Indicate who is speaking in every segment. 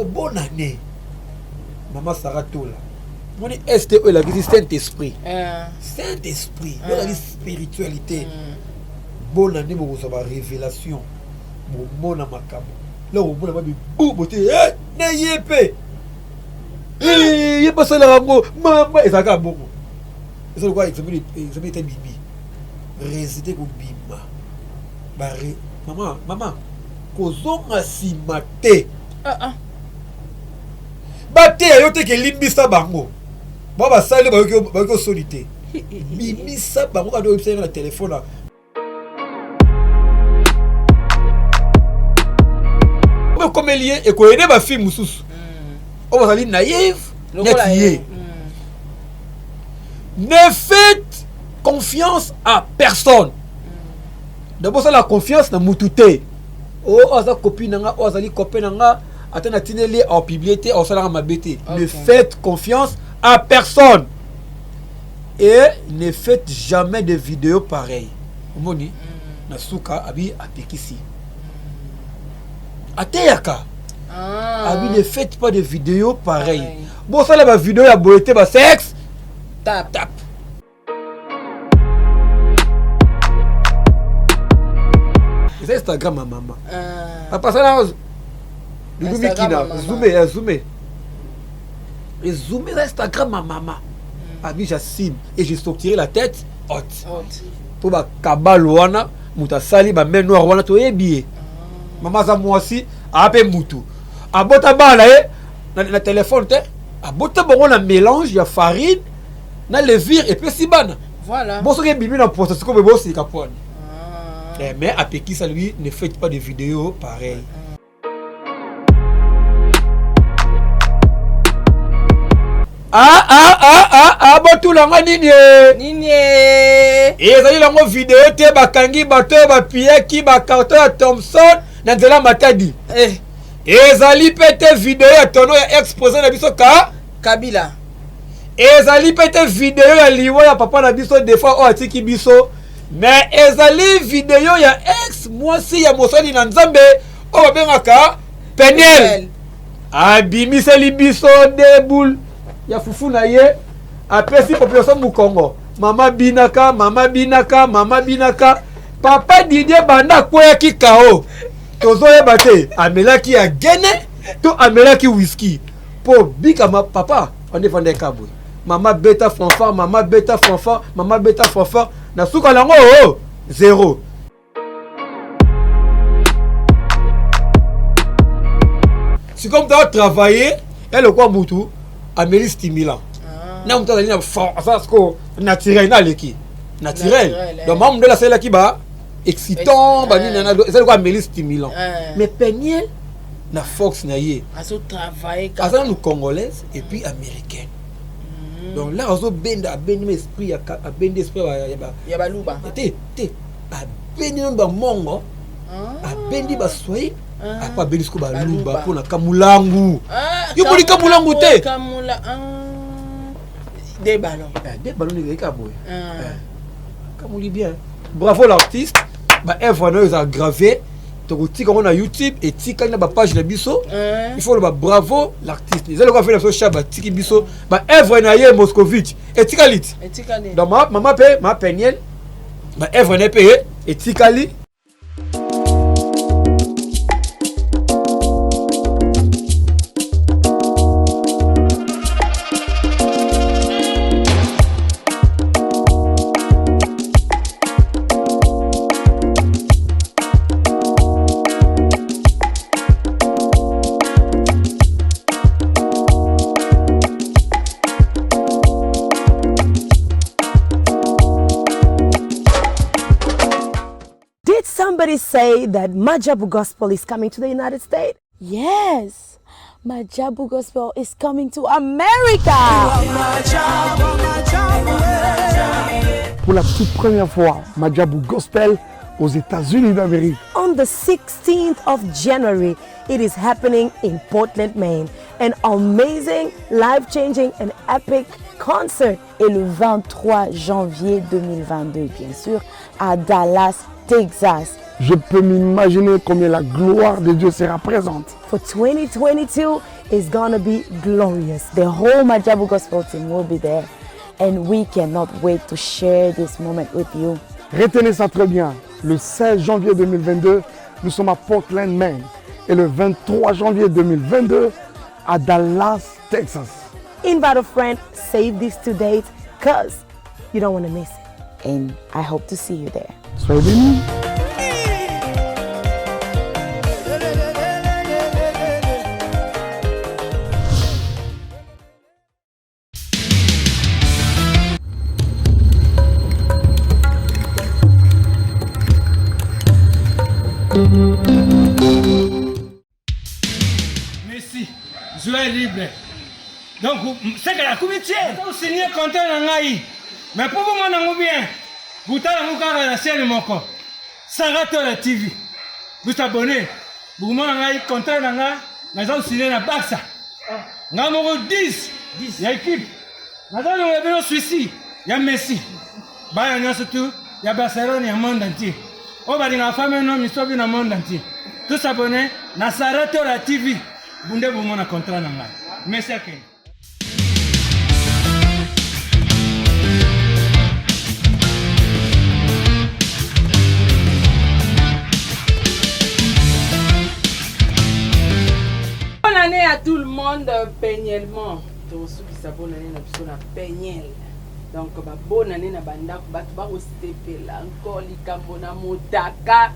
Speaker 1: Sikoyo bonne année mama Sarah Tola. Moni ST oyo elakisi Saint Esprit.
Speaker 2: Eh.
Speaker 1: Saint Esprit, oyo ezali spiritualité. Bonne année bokozwa ba révélation. Bomona makambo. Lelo bomona ba bibu bote eh na ye pe. Eh ye basalaka yango mama ezalaka bongo. Eza lokola examen examen ete bibi. Résultat kobima. Ba mama mama kozonga nsima te.
Speaker 2: Ah, ah.
Speaker 1: Bateya yo te ke limbisa bango. Ba basali bayoki bayoki soni te. Bimisa bango kaka oyebisa na telefone. Okomeli ye ekoyede ba fille mosusu. Oyo bazali naïve neti ye. Ne faites confiance à personne. D'abord ça la confiance na mutu te. Oh aza copine na nga, oh azali copain na nga, ata na tineli en publier te, osalaka mabe te. Ne faites confiance à personne. Et ne faites jamais de vidéos pareilles. Omoni na suka abi apekisi. Ateyaka.
Speaker 2: Ah.
Speaker 1: Abi ne faites pas de vidéos pareilles. Bosala ba vidéo ya boye te ba sexe
Speaker 2: tap
Speaker 1: tap. Eza Instagram ya mama.
Speaker 2: Ah.
Speaker 1: Papa sala Dudu
Speaker 2: Instagram
Speaker 1: Mikina,
Speaker 2: ya mama.
Speaker 1: zoome ya zoome. Et zoome eza Instagram ya mama. Abi j'assume et je sortirai la tête haute.
Speaker 2: Haute.
Speaker 1: Po ba kabalo wana moto asali ba main noire wana toyebi ye. Mama aza mwasi, aza pe mutu. Abota bana na ye na telefone te, abota bango na mélange ya farine na levure epesi bana.
Speaker 2: Voilà.
Speaker 1: Bon soki ebimi na posa sikoyo boye bosika pwani.
Speaker 2: Ah.
Speaker 1: Eh, mais apekisa lui ne faites pas de vidéo pareil. Ah ah ah ah ah botula nga nini eh?
Speaker 2: Nini eh?
Speaker 1: Ezali nango video te bakangi bato oyo bapiyaki ba carton ya Thomson na nzela Matadi.
Speaker 2: Eh.
Speaker 1: Ezali pe te video ya tono ya ex président na biso ka
Speaker 2: Kabila.
Speaker 1: Ezali pe te video ya liwa ya papa na biso defa oyo atiki biso, mais ezali video ya ex mwasi ya mosali na Nzambe oyo babengaka Peniel. Abimiseli biso de boule ya fufu na ye, apesi population Mukongo. Mama binaka, mama binaka, mama binaka. Papa Didier banda akweyaki KO. Tozoyeba te amelaki ya gene to amelaki whisky. Po bika ma papa ande fanda kabwe. Mama beta fanfare, mama beta fanfare, mama beta fanfare. Na suka nango oh, zéro. Sikoyo moto atravaille ya lokola mutu ameli stimulant. Na moto azali na aza sikoyo naturel na aleki naturel. Donc mama mondele asalelaki ba excitant ba nini na eza lokola ameli stimulant. Mais Peniel na force na ye
Speaker 2: azo travailler
Speaker 1: aza nanu congolaise et puis américaine. Donc là azobenda abendi esprit ya abendi esprit
Speaker 2: ya baluba
Speaker 1: te te abendi nanu bamongo abendi baswahili apa abendi siko baluba mpona kamulangu. Yo moni kamulangu te
Speaker 2: des ballons
Speaker 1: des ballons ezali kaka boye kamuli bien. Bravo l'artiste, ba œuvre na yo eza gravé tokotika yango na YouTube etikali na bapage na biso. Il faut loba bravo l'artiste, eza lokola fela biso chab atiki biso ba œuvre na ye Moscovitch etikali ti. Donc mama mpe ma Peniel ba œuvre na ye mpe etikali.
Speaker 3: Did somebody say that Maajabu Gospel is coming to the United States? Yes, Maajabu Gospel is coming to America.
Speaker 4: Pour la toute première fois, Maajabu Gospel aux États-Unis d'Amérique.
Speaker 3: On the 16th of January, it is happening in Portland, Maine. An amazing, life-changing and epic concert.
Speaker 5: Et le 23 janvier 2022, bien sûr, à Dallas,
Speaker 3: Texas.
Speaker 4: Je peux m'imaginer combien la gloire de Dieu sera présente.
Speaker 3: For 2022 is gonna be glorious. The whole Majabu Gospel team will be there. And we cannot wait to share this moment with you.
Speaker 4: Retenez ça très bien. Le 16 janvier 2022, nous sommes à Portland, Maine. Et le 23 janvier 2022, à Dallas, Texas.
Speaker 3: Invite a friend, save these two dates, cause you don't want to miss it. And I hope to see you there.
Speaker 4: Soyez bénis.
Speaker 5: Messi, joueur libre. Donc, seke nakomi tie osigne contrat na ngai mais mpo bomona yango bien botala yango kaka na chaîne moko Sarah Tola TV bosabone bokomona ngai contrat na ngai naza kosigne na Barça ngai moko 10 ya équipe naza longola bino suisi ya Messi bana nyonso tu ya Barcelone ya monde entier oyo balingaka fame no misobi na monde entier tosabone na Sarah Tola TV bunde bomona contrat na ngai Messi akende.
Speaker 2: Bonne année à tout le monde, peignellement. Tosukisa bonne année na biso na peignel. Donc ba bonne année na bandako bato bakosepela encore likambo na motaka.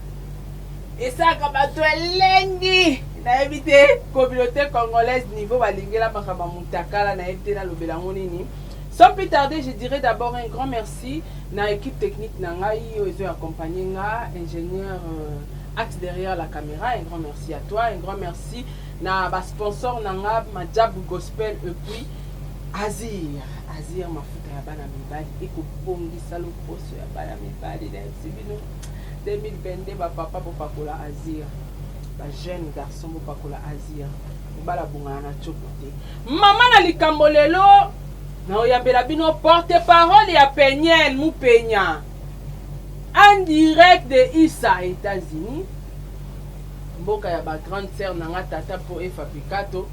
Speaker 2: Esalaka bato elengi nayebi te communauté congolaise niveau balingela makambo ya mutakala nayebi te nalobela yango nini. Sans plus tarder, je dirais d'abord un grand merci na équipe technique na ngai oyo ezo accompagner nga, ingénieur euh, axe derrière la caméra, un grand merci à toi, un grand merci na ba sponsor na nga Majabu Gospel et puis Azir, Azir mafuta ya bana mibali ekobongisa loposo ya bana mibali na bino. 2022 ba papa bopakola azir ba jeune garçon bopakola azir mobala abongana na tshoko te mama na likambo lelo na oyambela bino porte parole ya peniel mupenya en direct de isa États-Unis mboka ya ba grande sœur na nga tata po efa picato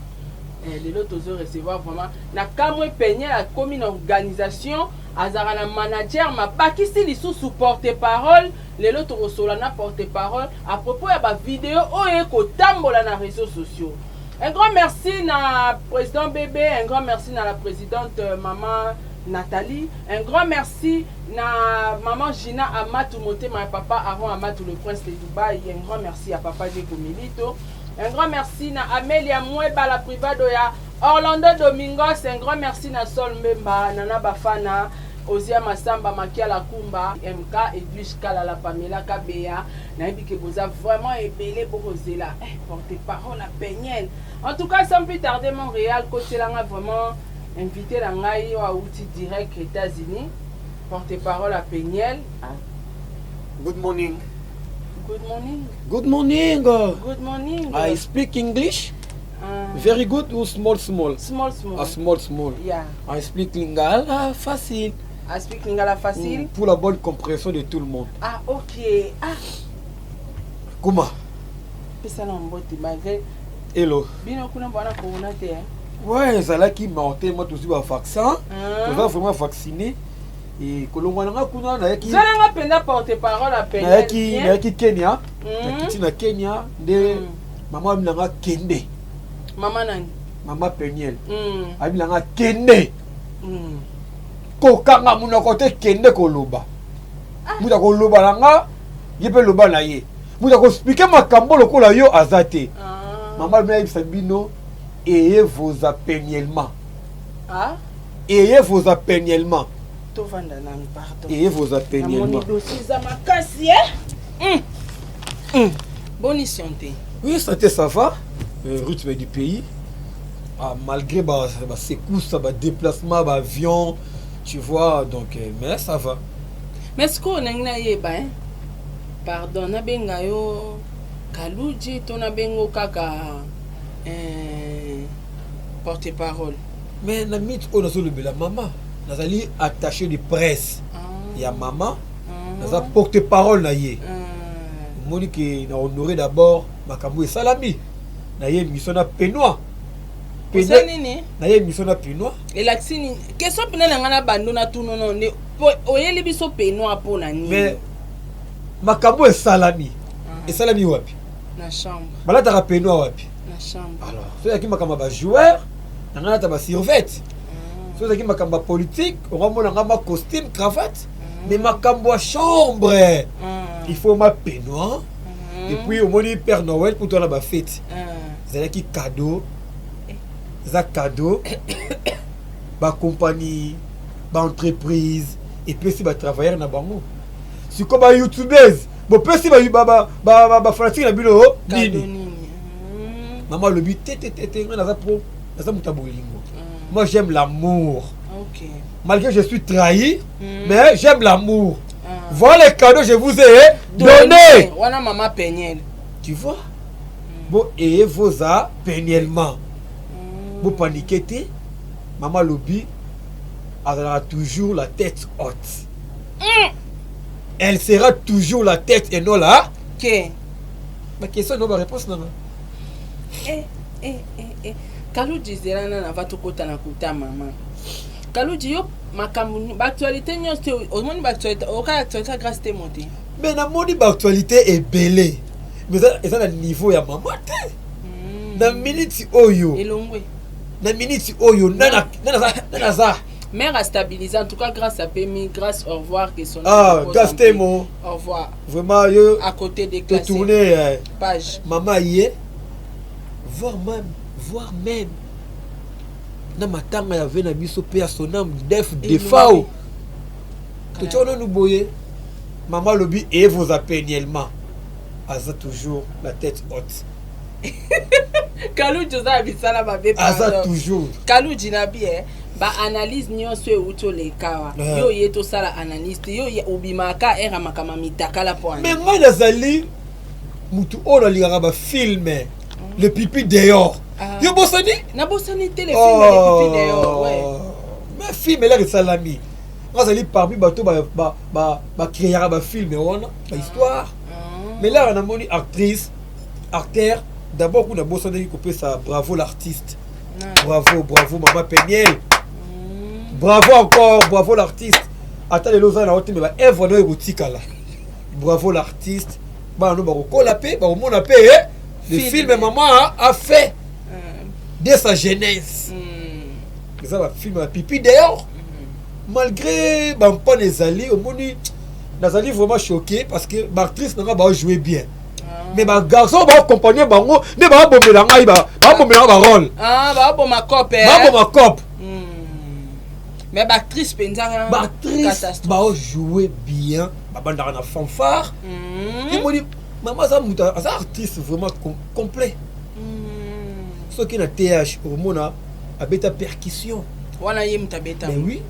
Speaker 2: eh, lelo tozo recevoir vraiment na kamwe peniel akomi na organisation Azalaka na manager ma bakisi lisusu porte parole lelo tokosolola na porte parole à propos ya ba video oyo ekotambola na reseaux sociaux. Un grand merci na président Bebe, un grand merci na la présidente euh, maman Nathalie, un grand merci na maman Gina Amatou Motema ya papa Aaron Amatou le prince de Dubaï, un grand merci à papa Diego Milito. Un grand merci na Amelia Mweba la privado ya Orlando Domingos, un grand merci na Sol Mbemba, Nana Bafana, Ozia Massamba, Makiala Kumba, MK, Edwige Kalala, Pamela Kabeya. Nayebi ke boza vraiment ebele bokozela. Eh, porte-parole à Peniel. En tout cas, sans plus tarder, Montréal, kotelanga vraiment invité na ngai oyo awuti direct États-Unis. Porte-parole à Peniel.
Speaker 1: Ah. Good morning.
Speaker 2: Good morning.
Speaker 1: Good morning.
Speaker 2: Good morning.
Speaker 1: I speak English. Uh, Very good ou small small?
Speaker 2: Small small.
Speaker 1: Ah, small small.
Speaker 2: Yeah.
Speaker 1: I speak Lingala facile.
Speaker 2: I speak Lingala facile.
Speaker 1: Pour la bonne compréhension de tout le monde.
Speaker 2: Ah ok. Ah.
Speaker 1: Comment?
Speaker 2: Pesa na mbote malgré.
Speaker 1: Hello.
Speaker 2: Bino kuna bwana corona te hein?
Speaker 1: Ouais, ezalaki mortel, moi tozwi ba vaccin.
Speaker 2: Ah.
Speaker 1: Toza vraiment vacciné. Et kolongwa na nga kuna nayaki
Speaker 2: Zala nga mpenza porte parole ya Peniel.
Speaker 1: nayaki nayaki Kenya.
Speaker 2: Mm.
Speaker 1: Nakiti na Kenya nde
Speaker 2: Mm.
Speaker 1: mama abi na nga kende.
Speaker 2: Mama nani?
Speaker 1: Mama Peniel.
Speaker 2: Mm.
Speaker 1: Abi na nga kende.
Speaker 2: Mm.
Speaker 1: Kokanga monoko te kende koloba. Moto akoloba na nga ye mpe loba na ye. Moto akoexplike makambo lokola yo aza te.
Speaker 2: Ah.
Speaker 1: Mama abi nayebisa bino ayez vos apeniellement.
Speaker 2: Ah?
Speaker 1: Ayez vos apeniellement.
Speaker 2: Tovanda nanu pardon.
Speaker 1: Ayez vos apeniellement.
Speaker 2: Namoni dossier eza makasi eh? Mm. Mm. Boni santé.
Speaker 1: Oui, santé ça va. Euh, rythme du pays. Ah, malgré bah, bah, secousses, bah, déplacement, bah, avion, tu vois, donc, euh, mais ça va.
Speaker 2: Mais sikoyo nangi nayeba hein? Pardon, nabenga yo Kaluji to nabengo kaka eh, porte parole.
Speaker 1: Mais na minute oyo nazolobela mama, nazali attaché de presse
Speaker 2: Ah.
Speaker 1: ya mama,
Speaker 2: Ah.
Speaker 1: naza porte parole na ye.
Speaker 2: Ah.
Speaker 1: Omoni ke na honore d'abord makambo esalami na ye émission na Penois.
Speaker 2: Osa nini?
Speaker 1: Na ye émission na Penois.
Speaker 2: Elakisi nini? Question mpena na ngai na bando na tuno no nde po oyeli biso Penois mpo na nini?
Speaker 1: Mais makambo esalami.
Speaker 2: Ah.
Speaker 1: Esalami wapi?
Speaker 2: Na chambre.
Speaker 1: Balataka Penois wapi?
Speaker 2: Na chambre.
Speaker 1: Alors, soki ezalaki makambo ya ba joueur, na ngai nalata ba survêt.
Speaker 2: Ah.
Speaker 1: Soki ezalaki makambo ya politique, okomona ngai ma costume, cravate. Mais makambo ya chambre, il faut ma peignoir. Et puis omoni Père Noël pour toi na ba fête. Ezalaki cadeau. Eza cadeau. Ba compagnie, ba entreprise epesi ba travailleurs na bango. Sikoyo ba youtubeuses bopesi ba fanatique na bino nini? Maman alobi te te te te ngai naza pro naza moto ya bolingo. Moi j'aime l'amour.
Speaker 2: Okay.
Speaker 1: Malgré je suis trahi, mais j'aime l'amour. Voilà les cadeaux que je vous ai donné.
Speaker 2: Wana maman Peniel.
Speaker 1: Tu vois? Bon, et vos a peniellement. Bon paniquer te. Maman lobi azalaka toujours la tête haute. Elle sera toujours la tête et non la.
Speaker 2: Ok.
Speaker 1: Ma question non ma réponse non.
Speaker 2: Eh eh eh eh. Kaluji zela nana va tokota na kuta mama. Kaluji yo makambo ba actualité nyonso te omoni ba actualité oka actualité grâce te mote.
Speaker 1: Mais namoni ba actualité ebele. Mais eza na niveau ya mama te. Na minute oyo.
Speaker 2: Elongwe.
Speaker 1: Na minute oyo nana nana nana za.
Speaker 2: Mère a stabilisé, en tout cas grâce à Pemi, grâce au revoir que son
Speaker 1: Ah,
Speaker 2: repose
Speaker 1: grâce
Speaker 2: en paix.
Speaker 1: Temo.
Speaker 2: Au revoir.
Speaker 1: Vraiment, yo,
Speaker 2: À côté des
Speaker 1: te
Speaker 2: classés.
Speaker 1: tourner,
Speaker 2: Page.
Speaker 1: Maman y est, voire même, na matanga ya ve na biso pe ya son âme def
Speaker 2: Et
Speaker 1: defao.
Speaker 2: nous,
Speaker 1: To tchono nous boye. Maman lobi et vos appeniellement. Aza toujours la tête haute.
Speaker 2: Kaluji oza bisala mabe
Speaker 1: Aza
Speaker 2: pardon.
Speaker 1: toujours.
Speaker 2: Kaluji na bi eh, ba analyse nyonso euti oleka wa.
Speaker 1: Ouais.
Speaker 2: Yo ye tosala analyse te, yo ye obimaka era makama mitakala po
Speaker 1: Mais ngai nazali mutu oyo nalingaka ba film le pipi dehors.
Speaker 2: Ah.
Speaker 1: Yo bosani?
Speaker 2: Nabosani te le film le pipi dehors, ouais.
Speaker 1: Mais film elaka esalami. Ngai azali parmi bato ba créaka ba film wana, ba histoire. Mais là namoni actrice, acteur, d'abord kuna bosani kopesa bravo l'artiste. Bravo, bravo maman Peniel. Bravo encore, bravo l'artiste. Ata lelo oza na yo te mais ba œuvre na yo ekotikala. Bravo l'artiste. Bana no bakokola pe, bakomona pe, eh, le
Speaker 2: Film.
Speaker 1: film maman a fait dès sa jeunesse. Eza ba film ya pipi dehors. Malgré ba mpane ezali, omoni nazali vraiment choqué parce que ba actrice nanga ba jouer bien. Mais ba garçon ba accompagner bango, nde ba bomela ngai ba, ba bomela ba rôle.
Speaker 2: Ah, ba boma cop, eh.
Speaker 1: Ba boma cop.
Speaker 2: Mais ba actrice penza
Speaker 1: Ba actrice
Speaker 2: catastrophe.
Speaker 1: ba jouer bien, ba bandaka na fanfare. Imoni maman aza mutu, aza artiste vraiment complet. Soki na TH omona abeta percussion.
Speaker 2: Wana ye mutu abeta.
Speaker 1: Mais oui.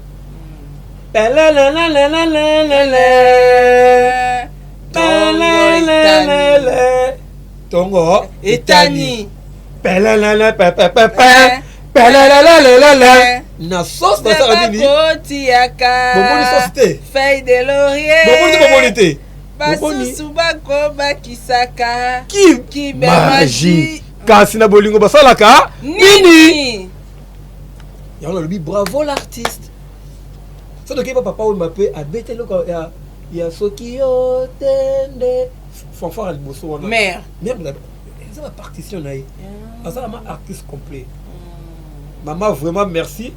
Speaker 1: Tongo
Speaker 2: etani.
Speaker 1: Na sauce basala nini?
Speaker 2: Bakotiaka.
Speaker 1: Bomoni sauce te?
Speaker 2: Feuille de laurier.
Speaker 1: Bomoni te, bomoni te. Bomoni.
Speaker 2: Basusu bakobakisaka.
Speaker 1: Ki
Speaker 2: Kibe
Speaker 1: magie.
Speaker 2: magie.
Speaker 1: Kasi na bolingo basalaka nini?
Speaker 2: Nini?
Speaker 1: Yango nalobi bravo l'artiste. Soki tokeyi pa papa Wemba mpe abeti eloko ya soki yo te nde fanfare ya liboso wana.
Speaker 2: Mère.
Speaker 1: Mère, eza ba partition na ye. Aza ma artiste complet. Maman vraiment merci.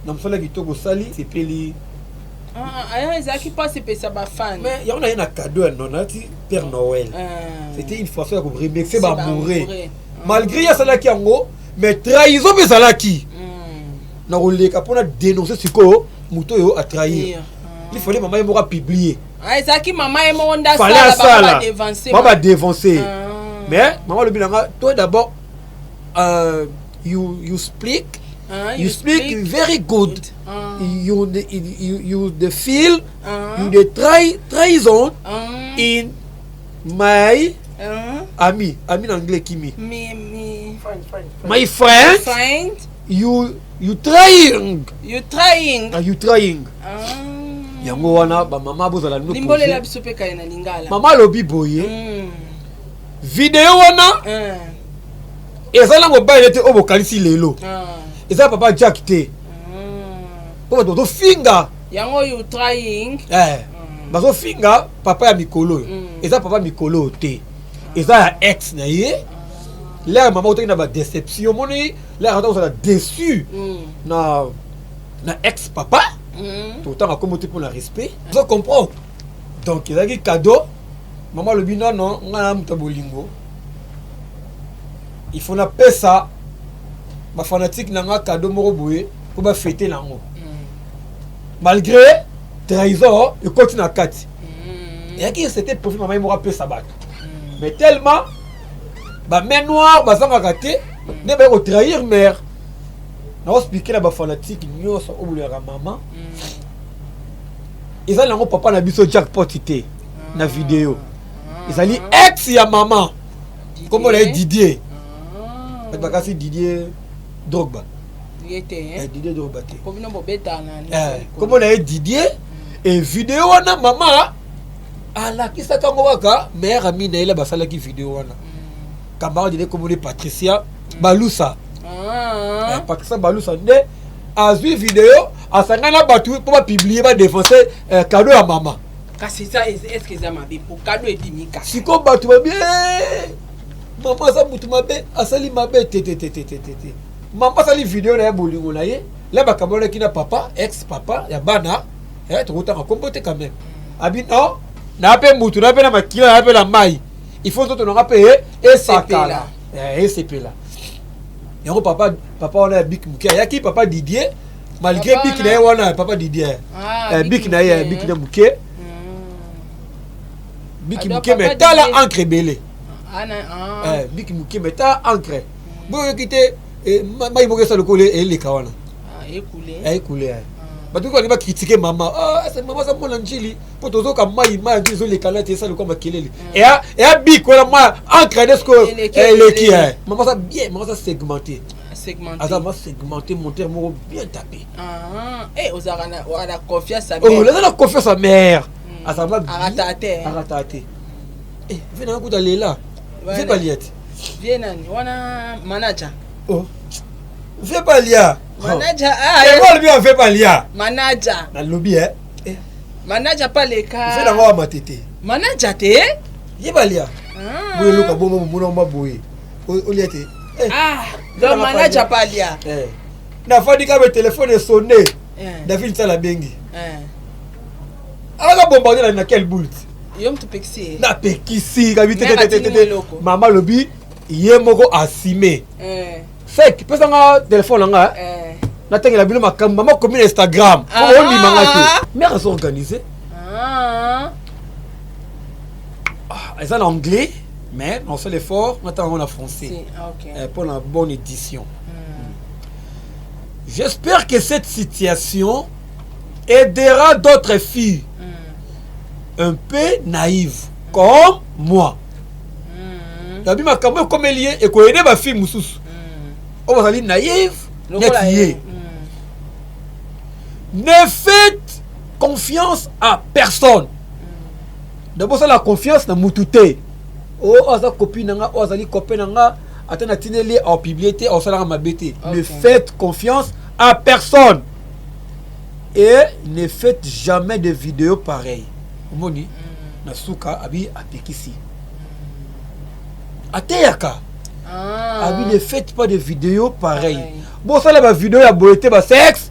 Speaker 1: Na mosala kitoko osali, sepeli.
Speaker 2: Ah, aya ezalaki mpasi epesa ba fan.
Speaker 1: Mais yango na ye na cadeau ya nonati Père Noël. C'était une façon ya koremercier
Speaker 2: C'est
Speaker 1: ba amoureux.
Speaker 2: ba-amoureux.
Speaker 1: Malgré ye asalaki yango, mais trahison mpe ezalaki. Na koleka mpona dénoncer sikoyo moto oyo atrahir. Il fallait mama ye moko apublier.
Speaker 2: Ah, ezalaki mama ye moko nde
Speaker 1: Fallait
Speaker 2: asala, bango
Speaker 1: asala.
Speaker 2: badevancer
Speaker 1: Bango
Speaker 2: ma-
Speaker 1: badevancer. Mais mama alobi na nga, toi d'abord, you speak,
Speaker 2: Ah,
Speaker 1: you
Speaker 2: you
Speaker 1: speak
Speaker 2: speak
Speaker 1: very good.
Speaker 2: Ah.
Speaker 1: You the feel,
Speaker 2: Ah.
Speaker 1: you the trahison
Speaker 2: Ah.
Speaker 1: in my
Speaker 2: Ah.
Speaker 1: ami, ami en anglais kimi.
Speaker 2: Me, me.
Speaker 1: My friend.
Speaker 2: Friend.
Speaker 1: You trying.
Speaker 2: You trying.
Speaker 1: Ah, you trying.
Speaker 2: Ah.
Speaker 1: Yango wana ba mama bozala no
Speaker 2: Limbolela
Speaker 1: posé.
Speaker 2: biso pe kale na lingala.
Speaker 1: Mama alobi boye. Video wana
Speaker 2: eh.
Speaker 1: eza na mobali te oyo bokanisi lelo.
Speaker 2: Ah.
Speaker 1: Eza papa Jack te. Po bato bazofinga.
Speaker 2: Yango you trying.
Speaker 1: Eh. Bazofinga papa ya mikolo oyo. Eza papa mikolo oyo te. Eza ya ex na ye. Lere mama otaki na ba déception omoni lere ata kozala déçu na na ex papa. Totanga kombo te mpona respect. Ozo comprendre. Donc ezalaki cadeau. Mama alobi non non nga na moto ya bolingo. Il faut napesa ba fanatique na nga cadeau moko boye mpo ba fêter nango. Malgré trahison ekoti na kati. Eyaki c'était profit mama ye moko apesa bato. Mais tellement ba main noire bazangaka te nde baye kotrahir mère. Naoexplike na ba fanatique nyonso oyo bolingaka mama. Eza nango papa na biso jackpot te na video. Ezali ex ya mama. Kombo na ye Didier. Bato bakasi Didier Drogba.
Speaker 2: Ye te.
Speaker 1: Eh, Didier Drogba te.
Speaker 2: Po bino bobetana na
Speaker 1: Eh, kombo na ye Didier. E video wana mama alakisaka yango kaka meilleur ami na ye la basalaki video wana. Camarade ne kombo ne Patricia Balusa.
Speaker 2: Ah.
Speaker 1: Eh, Patricia Balusa nde azwi video asangani na bato mpo bapublie badefense eh, cadeau ya mama.
Speaker 2: Kasi eza est-ce que eza mabe po cadeau ebimi kaka.
Speaker 1: Sikoyo bato babi eh, mama aza mutu mabe asali mabe te te te te te te te. Mama asali video na ye bolingo na ye la bakabolaki na papa ex papa ya bana eh, tokotanga kombo te quand même. Abi non na mpe mutu na mpe na makila na mpe na mai il faut nzoto nanga mpe esakala eh, esepela yango papa papa wana ya bik moke ayaki papa Didier malgré
Speaker 2: Papa
Speaker 1: bik na ye wana papa Didier
Speaker 2: Ah,
Speaker 1: eh,
Speaker 2: bik
Speaker 1: bik na ye
Speaker 2: moke.
Speaker 1: bik na moke bik
Speaker 2: Ado,
Speaker 1: moke
Speaker 2: papa
Speaker 1: mais tala
Speaker 2: Didier.
Speaker 1: encre ebele.
Speaker 2: Ah, na, ah.
Speaker 1: Eh, bik moke mais tala encre boyoki te eh, mai moko esa lokola eleka wana.
Speaker 2: Ah, ekule.
Speaker 1: Ekule. Bato balingi bakritike mama. Ah, ese mama aza mwana njili mpo tozoka mai mai ya njili ezoleka na te esa lokola makelele. Eya eya bik wana ma encre nde sikoyo
Speaker 2: Eleki,
Speaker 1: eleki.
Speaker 2: eleki.
Speaker 1: Eh. Mama aza bien, mama aza segmenté.
Speaker 2: Segmenté.
Speaker 1: Aza ma segmenté monteur moko bien tapé.
Speaker 2: Ah, eh, ozalaka na ozalaka na confiance ya
Speaker 1: Oh,
Speaker 2: mère.
Speaker 1: naza na confiance ya mère. Aza ma
Speaker 2: Arata te.
Speaker 1: Arata te. Eh, vie nanga kuta lela.
Speaker 2: Wana.
Speaker 1: Vie balia te.
Speaker 2: Vie nani? Wana manager.
Speaker 1: Oh. Vie balia.
Speaker 2: Manager, ah,
Speaker 1: Eh, moi, lobi vie balia.
Speaker 2: Manager.
Speaker 1: Nalobi eh. Eh,
Speaker 2: Manager pa leka.
Speaker 1: vie nanga wa matete.
Speaker 2: Manager te?
Speaker 1: Ye balia.
Speaker 2: Ah.
Speaker 1: Boye loka bongo momona mwa boye. Olia te. Eh.
Speaker 2: Ah, donc manager pa lia.
Speaker 1: Eh. Nafandi kaka telefone esonne.
Speaker 2: Eh.
Speaker 1: David Sala bengi.
Speaker 2: Eh.
Speaker 1: Alaka bombardier na na quel boule?
Speaker 2: Yo mutu pekisi ye.
Speaker 1: Napekisi kabi te
Speaker 2: Mère
Speaker 1: te te te
Speaker 2: atindi
Speaker 1: te.
Speaker 2: eloko.
Speaker 1: Mama alobi ye moko asime.
Speaker 2: Eh.
Speaker 1: Fake, pesa nga telefone na nga.
Speaker 2: Eh.
Speaker 1: Natangela bino makambo mama komi na Instagram.
Speaker 2: Ah.
Speaker 1: Po ondima nga te. Mère azo organiser.
Speaker 2: Ah.
Speaker 1: Ah, eza na anglais mais on fait l'effort natanga yango na français.
Speaker 2: Si, ah, ok.
Speaker 1: Eh, pour la bonne édition. J'espère que cette situation aidera d'autres filles un peu naïves comme moi. Nabi makambo ekomeli ye ekoyede ba fille mosusu oyo bazali naïve
Speaker 2: Lokola
Speaker 1: neti
Speaker 2: ye.
Speaker 1: ye. Ne faites confiance à personne. D'abord ça la confiance na mutu te. Oh aza copine na nga, oh azali copain na nga, ata na tineli en publier te, osalaka mabe te. Ne
Speaker 2: Ok.
Speaker 1: faites confiance à personne. Et ne faites jamais de vidéos pareilles. Omoni na suka abi apekisi. Ateyaka.
Speaker 2: Ah.
Speaker 1: Abi ne faites pas de vidéos pareilles.
Speaker 2: Pareil.
Speaker 1: Bon ça la ba vidéo ya boye te ba sexe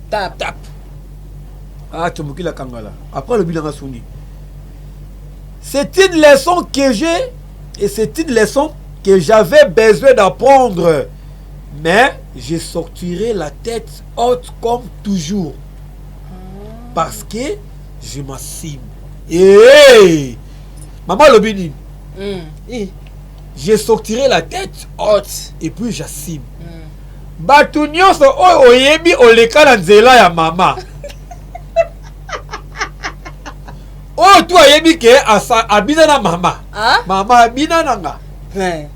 Speaker 2: Tap.
Speaker 1: tap. Ah, Tombokila Kangala. Après le bilan Souni. C'est une leçon que j'ai et c'est une leçon que j'avais besoin d'apprendre. Mais je sortirai la tête haute comme toujours. Parce que je m'assume. Hey! Maman Lobini, je sortirai la tête haute et puis j'assume. Bato nyonso oyo oyebi oleka na nzela ya mama oyo tu ayebi ke abina na mama.
Speaker 2: Ah?
Speaker 1: Mama abina na nga.
Speaker 2: Eh.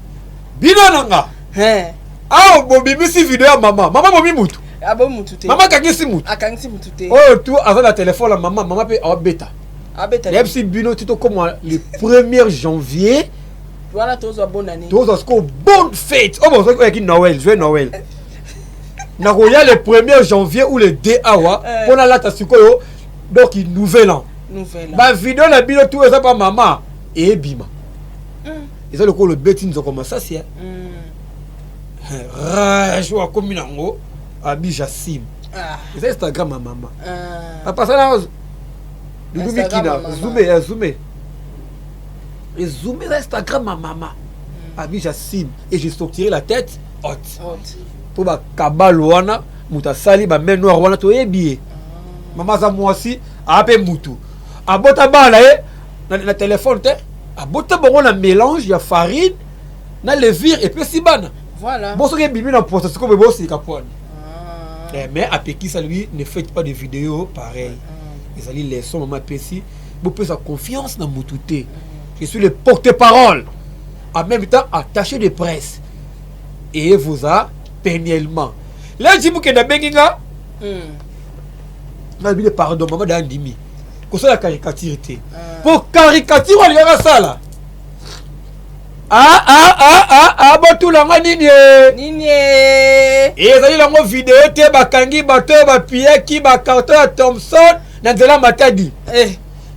Speaker 1: Bina na nga.
Speaker 2: Eh.
Speaker 1: Awa bobimisi video ya mama. Mama bomi mutu.
Speaker 2: Abo mutu te.
Speaker 1: Mama akangisi mutu.
Speaker 2: Akangisi mutu te.
Speaker 1: Oyo tu aza na telefone ya mama, mama mpe aobeta.
Speaker 2: Abeta.
Speaker 1: Nayebisi bino ti tokóma le 1er janvier.
Speaker 2: Wana tozwa bonne année.
Speaker 1: Tozwa sikoyo bonne fête oyo bozwaki oyaki Noël, joyeux Noël. Nakoya le 1er janvier ou le 2 awa mpo nalata sikoyo, donc nouvel an.
Speaker 2: Nouvel an.
Speaker 1: Bavideo na bino tu eza pa mama eyebima, eza lokola obeti nzoko masasi ya rage oyo akomi nango abija sim. Eza Instagram ya mama. Papa sala dudu.
Speaker 2: Instagram
Speaker 1: Mikina
Speaker 2: ya mama.
Speaker 1: Zume ya zume ezume, eza Instagram ya mama abija sim et je sortirai la tête haute.
Speaker 2: Haute.
Speaker 1: Mpo bakabalo wana, moto asali bamain noire wana, toyebi ye. Mama aza mwasi, aa mpe mutu abota bana na ye na telefone te, abota bango na mélange ya farine na levure, epesi bana.
Speaker 2: Voilà.
Speaker 1: Bon, soki ebimi na posa sikoyo, boye bosika pwani.
Speaker 2: Ah.
Speaker 1: Eh, mais apekisa lui: ne faites pas de vidéo pareil. Ezali leçon mama apesi: bopesa confiance na mutu te. Je suis le porte-parole, en même temps attaché de presse, et vous a peniellement leti mokende abengi nga. Nalobi le pardon, mama da ndimi kosala caricature te, mpo caricature oyo alingaka asala, botulanga nini e?
Speaker 2: Nini e?
Speaker 1: Ezali nango video te. Bakangi bato oyo bapiyaki bacarton ya Thomson na nzela Matadi.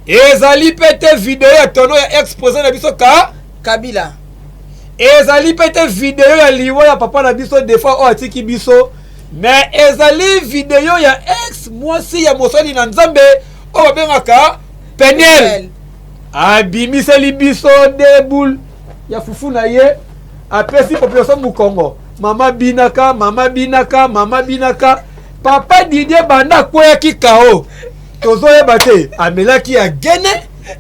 Speaker 1: Ezali mpe te video ya tono ya ex président na biso ka
Speaker 2: Kabila.
Speaker 1: Ezali mpe te video ya liwa ya papa na biso Defa oyo atiki biso, mais ezali video ya ex mwasi ya mosali na Nzambe oyo babengaka Peniel. Abimiseli biso de boule ya fufu na ye, apesi population mokongo. Mama binaka, mama binaka, mama binaka. Papa Didier, banda akweyaki kao, tozoyeba te amelaki ya gene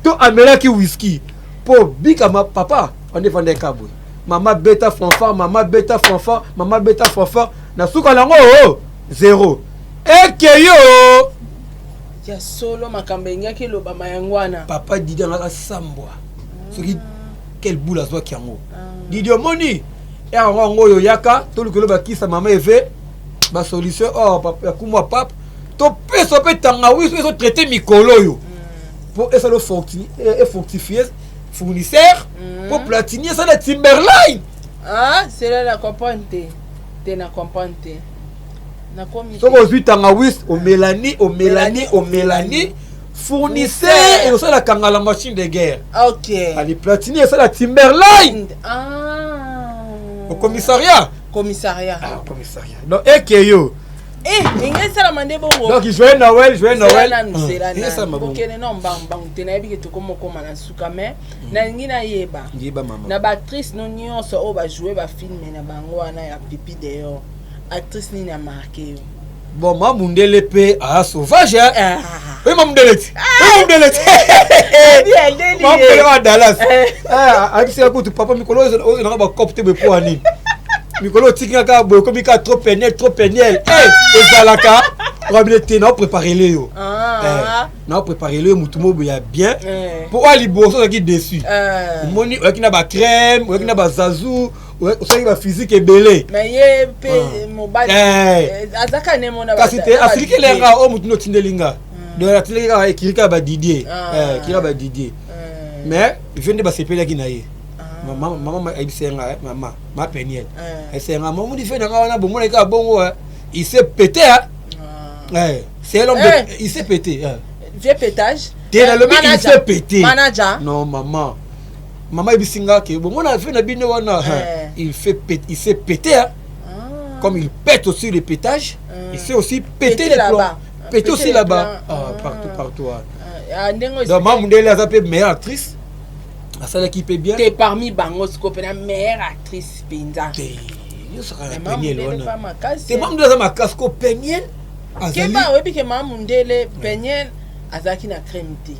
Speaker 1: to amelaki whisky mpo bikama. Papa ande fanda eka boye, mama beta fanfare, mama beta fanfare, mama beta fanfare, na suka nango o zero ekeyo.
Speaker 2: Ya solo, makambo engaki elobama yango wana.
Speaker 1: Papa Didi angaka sambwa soki quel boule azwaki yango. Didi, omoni yango, yango oyo yaka toluka bakisa mama eve basolution oyo ya kumwa pape, topesa mpe tangawisi mpe ezotraite mikolo oyo mpo esala efortifie fournisseur mpo Platini esala Timberline.
Speaker 2: Ah, c'est na comprendre te te, na comprendre te, nakomi.
Speaker 1: Soki ozwi tangawisi, omelani, omelani, omelani fournisseur, ekosala kangala machine de guerre. Ali Platini esala Timberline.
Speaker 2: Ah.
Speaker 1: Au commissariat.
Speaker 2: Commissariat.
Speaker 1: Ah, commissariat, donc ekeyo.
Speaker 2: Eh, enge esalama nde bongo.
Speaker 1: Donc joyeux Noël, joyeux Noël.
Speaker 2: Nanu zela.
Speaker 1: Esalama
Speaker 2: nanu
Speaker 1: bongo.
Speaker 2: bokende na mbangu te, nayebi ke tokoma okoma na suka, mais nalingi nayeba
Speaker 1: Yeba, mama.
Speaker 2: na baactrice no nyonso oyo bajoue bafilme na bango wana ya Pipi Deor, actrice nini amarke yo?
Speaker 1: Bon, ma mundele mpe aya sauvage, hein?
Speaker 2: Ah.
Speaker 1: Oyo ma mundele ti, oyo mundele ti, ma mundele wa Dallas ayebisaka kutu papa mikolo oyo nanga bacope te boye, po ya nini mikolo otiki nga kaka boye, ekomi kaka trop Peniel, trop Peniel. Ezalaka rabile te, naoprépare yo, naoprépare yo motu mo boye ya bien, mpo oyo liboso ozalaki déçu. Omoni, oyaki na bacrème, oyaki na bazazu, osalaki baphysique ebele.
Speaker 2: Mais ye mpe mobali azaka ne mona.
Speaker 1: Kasi te, asilikeli nga oyo motu notindeli nga, donc atindeli kaka ekiri kaka badidier, ekiri kaka badidier, mais vie nde basepelaki na ye. Mama ayebisi ye nga, mama ma Peniel ayebisi ye nga: mamoni fe na nga wana, bomonaki kaka bongo, il s'est pété. C'est l'homme, il s'est pété.
Speaker 2: Vieux pétage.
Speaker 1: Te, nalobi il s'est pété.
Speaker 2: Manager.
Speaker 1: Non, maman, mama ayebisi nga ke bomona fe na bino wana, il fait péter, il s'est pété, hein. Comme il pète aussi le pétage, il sait aussi péter les plombs, péter aussi là-bas, ah, partout, partout. Donc mama mundele aza mpe meilleure actrice, asalaki mpe bien.
Speaker 2: Te, parmi bango sikoyo mpena meilleure actrice mpenza?
Speaker 1: Te, nyonso kaka na Peniel wana te. Mama mundele aza makasi ko Peniel.
Speaker 2: Keba, oyebi ke mama mundele, Peniel azalaki na crème te,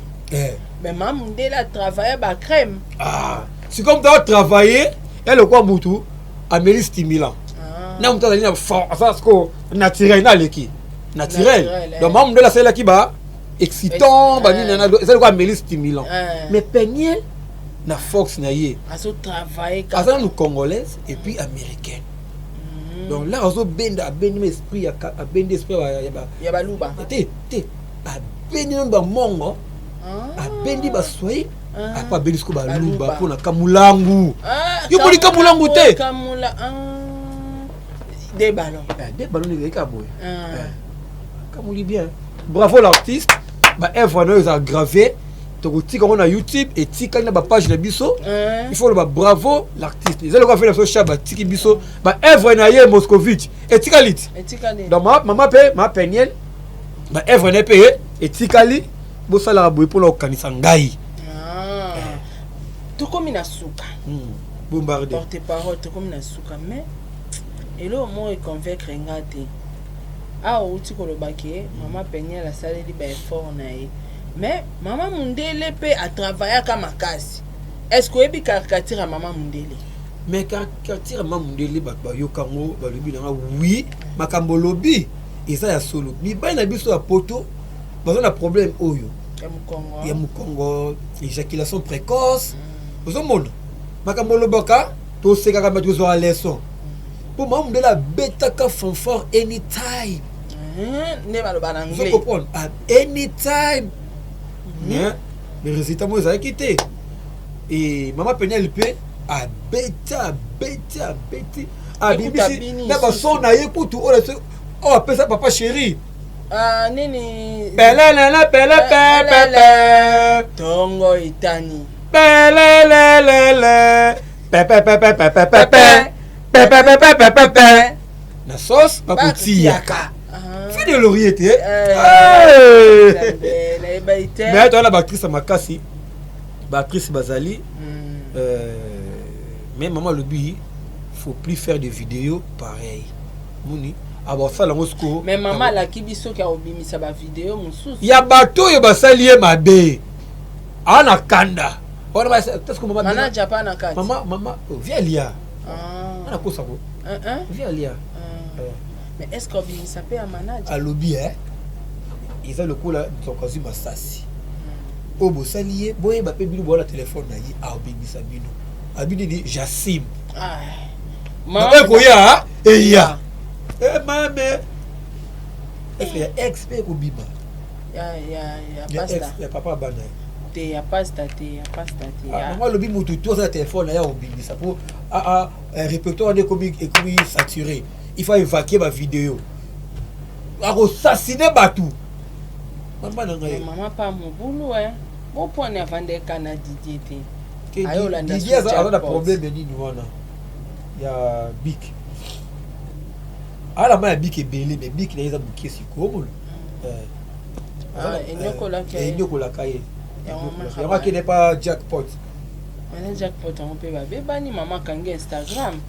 Speaker 2: mais mama mundele atravaille bacrème.
Speaker 1: Ah, sikoyo moto atravaille elokwa mutu ameli stimulant na moto azali na aza sikoyo naturel na aleki naturel. Donc mama mundele asalelaki ba excitant, banini, eza lokola ameli stimulant, mais Peniel na force na ye aza nanu congolaise et puis américaine. Donc là azobenda, abendi esprit, abendi esprit
Speaker 2: ya baluba.
Speaker 1: Te te, abendi nanu bamongo, abendi baswahili.
Speaker 2: Ah.
Speaker 1: Apa abeli siko baluba
Speaker 2: Baluba.
Speaker 1: mpo na Kamulangu.
Speaker 2: Ah,
Speaker 1: Yo moni Kamulangu te?
Speaker 2: Kamula, ah. Des ballons.
Speaker 1: Eh, de ballon ezalaki kaka boye.
Speaker 2: Ah.
Speaker 1: Eh, Kamuli bien, bravo l'artiste. Baevre na oyo eza grave, tokotika yango na YouTube, etikali na bapage na biso.
Speaker 2: Ah.
Speaker 1: Il faut loba bravo l'artiste. Eza lokola afeli na biso Shab, atiki biso baevre na ye Moscovitch, etikali ti.
Speaker 2: Etikali.
Speaker 1: Donc mama mpe ma Peniel, baevre na ye mpe etikali. Bosalaka boye mpona kokanisa ngai.
Speaker 2: Ah. Tokomi na suka.
Speaker 1: Bombarde.
Speaker 2: Porte parole, tokomi na suka, mais eloko moko econvaincre nga te. Awa outi koloba ke mama Peniel asaleli baeffort na ye, mais mama Mundele mpe atravaillaka makasi. Est ce que oyebi caricature ya mama Mundele?
Speaker 1: Mais caricature ya mama Mundele, bato bayoka yango, balobi nanga oui, makambo olobi eza ya solo. Mibali na biso ya poto baza na problème oyo.
Speaker 2: Ya mokongo.
Speaker 1: Ya mokongo, éjaculation précoce. Ozomona makambo olobaka, tosekaka, bato tozwaka leçon, mpo mama Mundele abetaka fanfare anytime.
Speaker 2: Nde baloba na
Speaker 1: Ozo
Speaker 2: anglais.
Speaker 1: comprendre? Ah, anytime, mais le résultat mo ezalaki te. E mama Peniel mpe abeti, abeti, abeti, abimisi
Speaker 2: abini
Speaker 1: na bason na ye kutu oyo oyo apesa papa chéri.
Speaker 2: Ah, nini?
Speaker 1: Pelelele pele pe pe pe.
Speaker 2: Ntongo etani.
Speaker 1: Pelelelele pe pe pe pe pe pe pe pe pe pe pe pe pe pe pe na sauce bakotiaka.
Speaker 2: Ah.
Speaker 1: Fi de laurier te.
Speaker 2: Eh, Nzambe, nayebaki te.
Speaker 1: Mais toza na baactrice ya makasi, baactrice bazali. Mais mama alobi faut plus faire de vidéos pareil. Moni abasala yango sikoyo.
Speaker 2: Mais mama alaki biso ke akobimisa bavideo mosusu.
Speaker 1: Ya bato oyo basali ye mabe, aa na kanda wana parce que mama
Speaker 2: Manager pa na kati.
Speaker 1: Mama, mama, oh, via lia.
Speaker 2: Ah.
Speaker 1: Ana kosako.
Speaker 2: Hein, hein?
Speaker 1: Via lia.
Speaker 2: Ah.
Speaker 1: Eh.
Speaker 2: Mais est ce que obimisa mpe ya manager?
Speaker 1: Alobi e eza lokola nzoka azwi masasi oyo bosali ye, boyeba mpe bino bowana telefone na ye, abimisa bino. Abi nini? Jasim.
Speaker 2: Ah.
Speaker 1: Oyo ekoya eya. Eh, mame eske ya ex mpe ekobima?
Speaker 2: Ya ya ya
Speaker 1: Ya ex.
Speaker 2: Pasta.
Speaker 1: Ya papa bana ye.
Speaker 2: Te, ya pasta te, ya pasta te.
Speaker 1: Ah, mama alobi motu to aza na telefone na ye akobimisa mpo répertoire wana ekomi saturé, il faut évacuer bavideo, akosasine bato. Mama na ngai.
Speaker 2: Mais mama pa mobulu e bopwani avandeka na Didier te.
Speaker 1: Ke
Speaker 2: Aye olanda
Speaker 1: Didier aza na
Speaker 2: jackpot.
Speaker 1: problème ya nini wana ya bic. Ala ma ya bic ebele, mais bic na ye eza moke sikoyo, omona.
Speaker 2: Ah, enyokolaka ye.
Speaker 1: Enyokolaka ye.
Speaker 2: Yango maka.
Speaker 1: Yango akende pa Jackpot.
Speaker 2: Mana jackpot yango mpe babebani, mama akangi Instagram.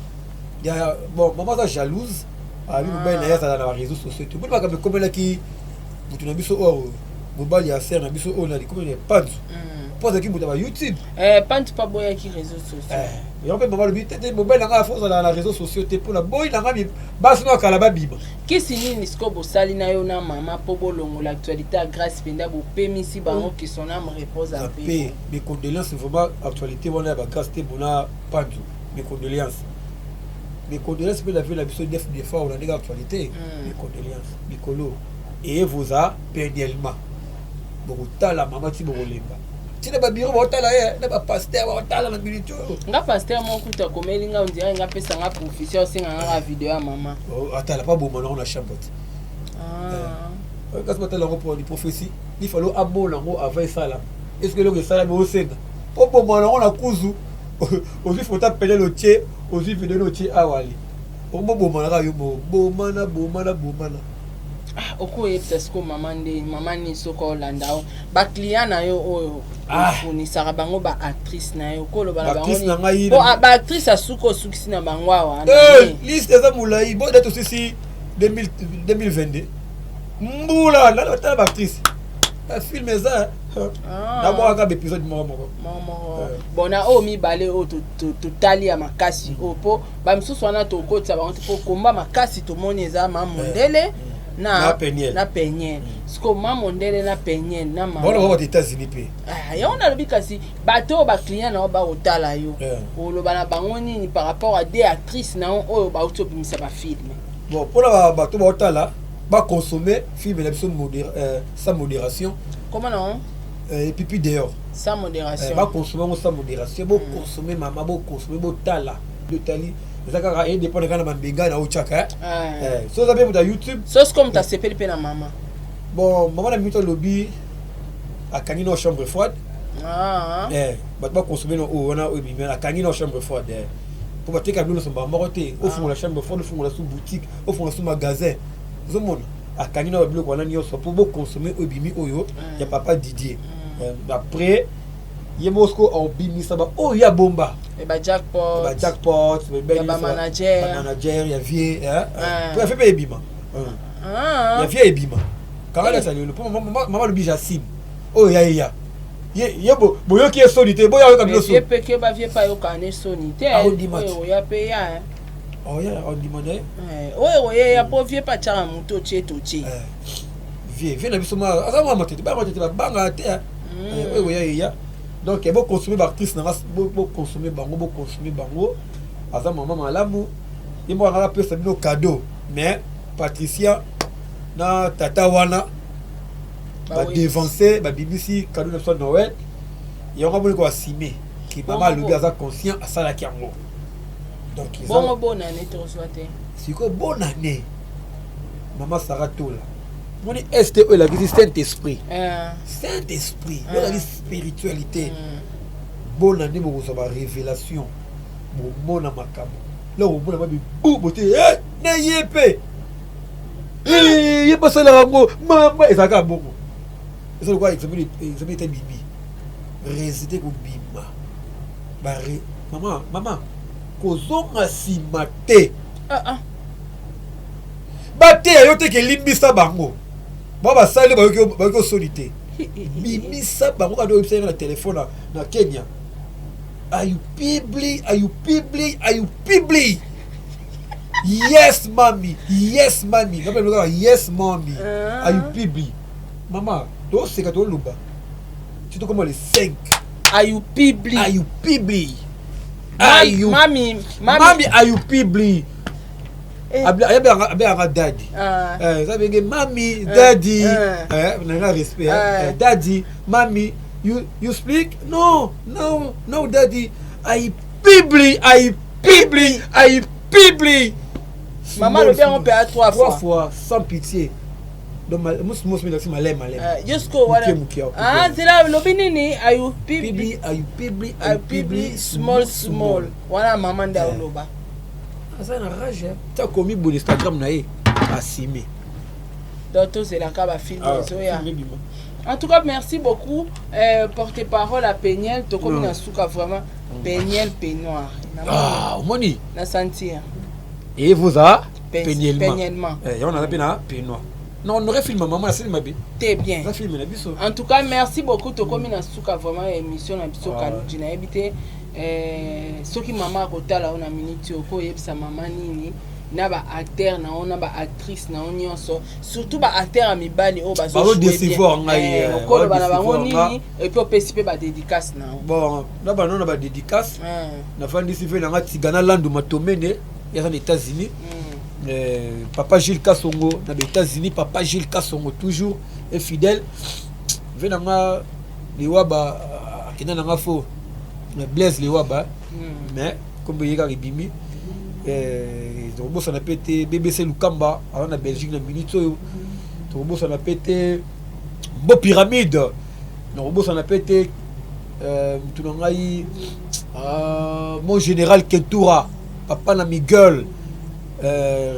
Speaker 1: Ya bon, mama aza jalouse, abi mobali na ye azala na baréseau sociaux te. Boni makambo ekomelaki motu na biso oyo, mobali ya sere na biso oyo na likomeli ya Panzu, mpo azalaki moto ya ba YouTube.
Speaker 2: Eh, Pantu mpe aboyaki réseau sociaux.
Speaker 1: Yango mpe mama alobi te te, mobali na ngai afo ozala na réseau sociaux te, mpona boyi na ngai basi no akala babima.
Speaker 2: Kisi nini sikoyo bosali na yo na mama mpo bolongola actualité ya Grâce mpenza, bopemisi bango, que son âme repose en paix?
Speaker 1: Mpe mes condoléances vraiment. Actualité wana ya bagrâce te mpona Panzu, mes condoléances, mes condoléances. Mpe na vie na biso def des fois ona ndenge actualité. Mes condoléances mikolo eye voza peniellement, bokotala mama ti bokolemba, ntina babiro baotala ye na bapaster baotala na minute oyo.
Speaker 2: Nga paster moko kutu akomeli nga, ondire nga apesa nga prophétie, osenga nga video ya mama.
Speaker 1: Oh, atala pa boma nango na chambre te.
Speaker 2: Ah.
Speaker 1: Kasi batala yango mpona prophétie, il fallait amona yango avant esalama. Est ce que eloko esalami osenga mpo boma nango na kuzu? Ozwi foto apelele, otie, ozwi video otie awa, ali omoboma naka yo moko, bomana, bomana, bomana.
Speaker 2: Ah, okoyebisa sikoyo mama nde mama nini soki olanda o baclient na yo oyo
Speaker 1: Ah.
Speaker 2: ofunisaka bango, baactrice na yo, okoloba na bango
Speaker 1: Baactrice na ngai?
Speaker 2: nini? Po, ah, baactrice asuki osukisi na bango awa na
Speaker 1: Eh,
Speaker 2: nini?
Speaker 1: Liste eza molai. Bo date osisi 2022 mbula nana batala baactrice, bafilm eza.
Speaker 2: Ah.
Speaker 1: Nabwakaka baépisode moko moko.
Speaker 2: Moko moko.
Speaker 1: Eh.
Speaker 2: Bon, na oyo mibale oyo totali ya makasi oyo, mpo bamisusu wana tokotisa bango te, mpo komba makasi tomoni eza ma Mondele na
Speaker 1: Na Peniel.
Speaker 2: Na Peniel. Siko ma Mondele na Peniel na mama
Speaker 1: Bona bango bato États-Unis mpe.
Speaker 2: Ah, yango nalobi, kasi bato oyo baclient na yo bakotala yo,
Speaker 1: Eh.
Speaker 2: oloba na bango nini par rapport à des actrices na yo oyo bauti obimisa bafilme?
Speaker 1: Bon, mpona bato baotala, baconsommer film na biso sans modération.
Speaker 2: Comment non?
Speaker 1: Pipi dehors.
Speaker 2: Sans modération.
Speaker 1: Bakonsome yango sans modération. Bokonsome mama, bokonsome, botala. Totali eza kaka edépendre kaka na bambenga na otyaka. So oza mpe moto ya YouTube.
Speaker 2: So sikoyo moto asepeli mpe na mama.
Speaker 1: Bon, mama na minute alobi akangi na chambre froide.
Speaker 2: Ah.
Speaker 1: Bato bakonsome na oyo wana oyo ebimi, akangi na chambre froide mpo bateka bilo nyonso mbala moko te. Ofungola chambre froide, ofungola su boutique, ofungola su magasin, ozomona akangi na babiloko wana nyonso mpo bokonsome oyo ebimi, oyo ya papa Didier. Après ye moko siko obimisa baoyo ya bomba.
Speaker 2: Bajackpot.
Speaker 1: Bajackpot.
Speaker 2: Ya bamanager.
Speaker 1: Bamanager ya vie po ya vie mpe ebima, ya vie ebima kanga nasa lelo mpo mama alobi jacine oyo ya yeya ye boyoki ye soni te, boya oyoka bino.
Speaker 2: Soni peke bavie mpe ayokana ne soni te.
Speaker 1: Oyo
Speaker 2: oya mpe ya
Speaker 1: Oya ondima na ye.
Speaker 2: Oyo oyeya mpo vie mpe atiaka motu otie totie.
Speaker 1: Vie na biso aza mwa matete, baya matete babangaka te. Oyo oya yeya, donc bokonsome baartiste nanga, bokonsome bango, bokonsome bango. Aza mama malamu, ye moko anga apesa bino cadeau. Mais Patricia na tata wana badevance, babimisi cadeau na biso ya Noël. Yango amoni koasime ki mama alobi aza conscient, asalaki yango. Donc
Speaker 2: bongo bonne année tozwa te.
Speaker 1: Sikoyo bonne année, mama Sara Tola, moni st oyo elakisi Saint Esprit, Saint Esprit oyo elakisi spiritualité. Bonne année, bokozwa barévélation, bomona makambo la komona mabibu bote na ye mpe ye basalaka yango. Mama ezalaka bongo, eza lokola examen ete bibi résultat kobima. Bare mama, mama kozonga nsima te. Bateya yo te ke limbisa bango bao basali, bayoki osoni te, bimisa bango kaka. Oyebisa ye na telefone na Kenya: "Ayupibli, ayupibli, ayupibli." "Yes mami, yes mami." Kaka "Yes mami, ayupibli." Mama, toseka, toloba ti tokoma le 5.
Speaker 2: Ayupibli.
Speaker 1: Ayupibli.
Speaker 2: Mami.
Speaker 1: Mami ayupibli, abengaka daddy, eza benge mami, daddy nanga respect, daddy, mami, you speak? No, no, no, daddy, I pibli, I pibli, I pibli.
Speaker 2: Mama alobi yango mpe a trois
Speaker 1: fois. Trois fois, sans pitié. Donc mosi mosi mpe maleme maleme.
Speaker 2: Yo sikoyo wana nzela lobi nini? Ayupibli.
Speaker 1: Ayupibli.
Speaker 2: Ayupibli, small small. Wana mama nde aoloba.
Speaker 1: Aza na rage ti akomi boye Instagram na ye asime.
Speaker 2: Donc tozelaka bafilme ezoya. En tout cas, merci beaucoup, porte parole à Peniel. Tokomi na suka vraiment. Peniel peignoir.
Speaker 1: Ah, omoni.
Speaker 2: Na sentir.
Speaker 1: Et vous a
Speaker 2: peniellement.
Speaker 1: Yango naza mpe na peignoir. Non, on aurait film mama nasali mabe.
Speaker 2: Te bien.
Speaker 1: Eza film na biso.
Speaker 2: En tout cas, merci beaucoup. Tokomi na suka vraiment ya émission na biso. Kaluji, nayebi te soki mama akotala yo na minute oyo, koyebisa mama nini na baacteur na yo, na baactrice na yo nyonso, surtout baacteur ya mibali oyo?
Speaker 1: Bazodecevoir ngai.
Speaker 2: Okoloba na bango nini? Et puis opesi mpe badédicace na yo.
Speaker 1: Bon, na bano na badédicace, nafandisi mpe nanga Tigana Landu Matomene, yaza na États-Unis, papa Gilles Kasongo na baÉtats-Unis, papa Gilles Kasongo toujours et fidèle ve nanga Liwaba, akenda nanga fo Blaise Liwaba, mais kombo ye kaka ebimi. Tokobosana mpe te BBC Lukamba aza na Belgique na minute oyo. Tokobosana mpe te Mbo Pyramide. Nakobosana mpe te mutu na ngai, mon général Kentura, papa na Miguel,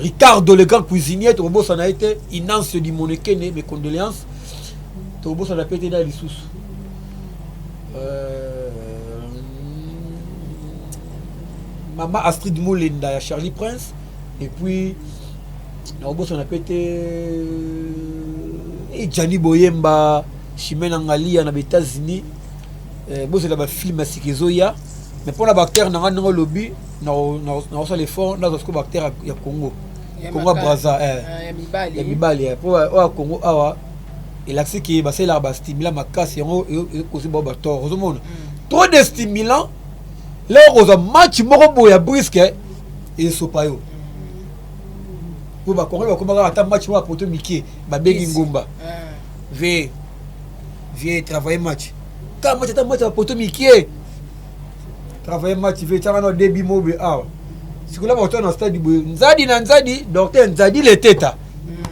Speaker 1: Ricardo le grand cuisinier. Tokobosana ye te. Inance di Monekene, mes condoléances. Tokobosana mpe te na lisusu mama Astrid Molenda ya Charlie Prince. Et puis nakobosana mpe te Jani Boyemba, Chimene Angalia na baÉtats-Unis. Bozela bafilme ya sika ezoya. Mais mpona baacteur na nga, ndenge olobi, nakosala effort nazwa sikoyo baacteur ya Congo, Congo Braza, ya mibali, po oyo ya Congo awa elakisi ke basalelaka bastimulant makasi. Yango ekozi bao batort. Ozomona trop de stimulant, leo kozwa match moko boye ya brusque esopa yo, po bakongoli bakomaka ata match moko ya poto mike babengi ngumba ve. Vie travailler match ka match, ata match ya bapoto mikie, travailler match vie tianga na debi mobe awa. Sikola bato na stade boye, nzadi na nzadi, docteur Nzadi Leteta,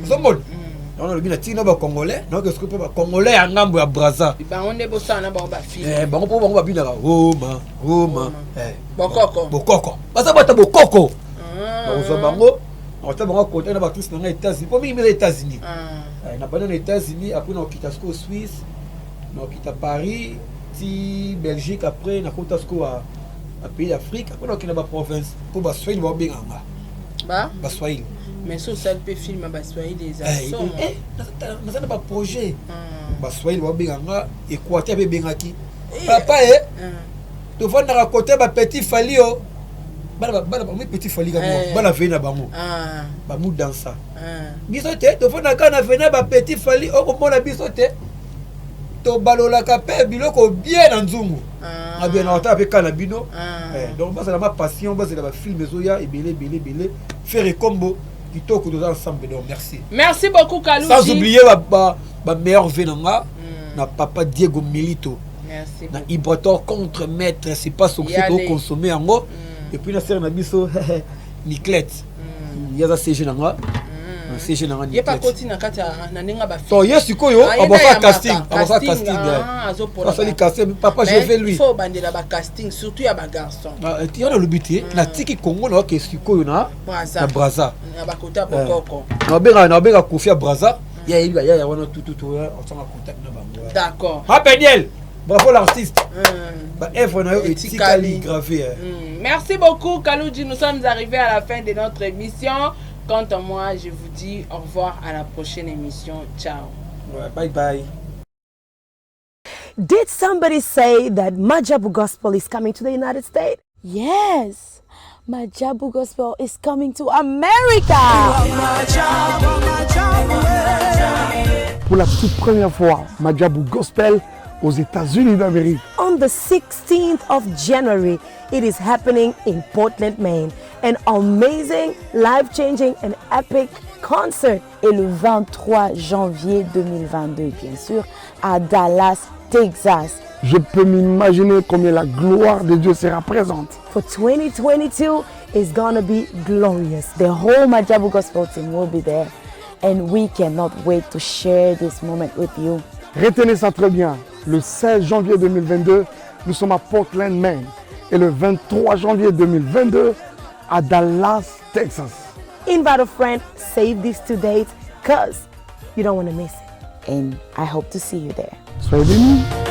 Speaker 1: ozomona yango. Nalobi natiki na bacongolais, naoke sikoyo mpo bacongolais ya ngambo ya Braza.
Speaker 2: Bango nde bosala na bango bafilme.
Speaker 1: Eh, bango mpo bango babinaka Roma Roma, eh.
Speaker 2: Bokoko.
Speaker 1: Bokoko, baza bata bokoko. Nakozwa bango, nakota bango contact na baactrice na ngai États-Unis, mpo mingi eza États-Unis. Eh, na banda na États-Unis, après nakokita sikoyo Suisse, nakokita Paris ti Belgique, après nakota sikoyo bapays d'Afrique, après nakokenda baprovince mpo Baswahili baobenga nga.
Speaker 2: Ba
Speaker 1: Baswahili.
Speaker 2: Mais so osali mpe film ya Baswahili, eza
Speaker 1: Eh,
Speaker 2: somo.
Speaker 1: eh, naza na baprojet. Baswahili baobenga nga, Équateur mpe ebengaki papa e. Tovandaka kote bapetit Fali o bana bana bango, petit Fali kaka. Bana vei na bango bamudansa. Biso te tovandaka na vena bapetit Fali, okomona biso te tobalolaka mpe biloko bien na nzungu. Abia na watala mpe ka na bino. Donc bazala ma passion, bazala bafilm ezoya ebele ebele ebele. Faire kombo kitoko, toza ensemble, donc merci.
Speaker 2: Merci beaucoup, Kaluji.
Speaker 1: Sans oublier ba meilleur v na nga na papa Diego Milito.
Speaker 2: Merci
Speaker 1: Na
Speaker 2: beaucoup.
Speaker 1: Ibrator contre maître, c'est pas soki
Speaker 2: Yale.
Speaker 1: tokonsome yango. Et puis na sere na biso Niclette, ye aza CG na nga, na CG na nga.
Speaker 2: Ye pa
Speaker 1: Niclette.
Speaker 2: koti na kati ya na ndenge ya bafilme.
Speaker 1: To ye sikoyo
Speaker 2: Ah, ye
Speaker 1: abosala
Speaker 2: nde ayambaka.
Speaker 1: casting, abosala
Speaker 2: Casting,
Speaker 1: casting.
Speaker 2: ah, azopola
Speaker 1: Asali casting, papa, je vais lui
Speaker 2: faut obandela bacasting, surtout ya bagarçon.
Speaker 1: Wana nalobi te, natiki Congo, naoke sikoyo na
Speaker 2: Braza.
Speaker 1: Na Braza.
Speaker 2: Na bakota bokoko.
Speaker 1: Nabenga Kofi ya Braza, ye ayebi bayaya wana tututu, osanga contact na bango.
Speaker 2: D'accord.
Speaker 1: Apeniel, bravo l'artiste, baœuvre na yo
Speaker 2: Etikali.
Speaker 1: etikali gravé.
Speaker 2: Merci beaucoup, Kaluji. Nous sommes arrivés à la fin de notre émission. Quant à moi, je vous dis au revoir, à la prochaine émission. Ciao.
Speaker 1: Ouais, bye bye.
Speaker 3: Did somebody say that Majabu Gospel is coming to the United States?
Speaker 6: Yes, Majabu Gospel is coming to America.
Speaker 4: Pour la toute première fois, Majabu Gospel aux États-Unis d'Amérique.
Speaker 3: On the 16th of January, it is happening in Portland, Maine. An amazing, life changing, and epic concert.
Speaker 6: Et le 23 janvier 2022, bien sûr, à Dallas, Texas.
Speaker 4: Je peux m'imaginer combien la gloire de Dieu sera présente.
Speaker 3: For 2022 is gonna be glorious.
Speaker 6: The whole Majabu Gospel team will be there. And we cannot wait to share this moment with you.
Speaker 4: Retenez ça très bien. Le 16 janvier 2022, nous sommes à Portland, Maine. Et le 23 janvier 2022, à Dallas, Texas.
Speaker 3: Invite a friend, save these two dates, 'cause you don't wanna miss it.
Speaker 6: And I hope to see you there.
Speaker 4: Soyez bénis.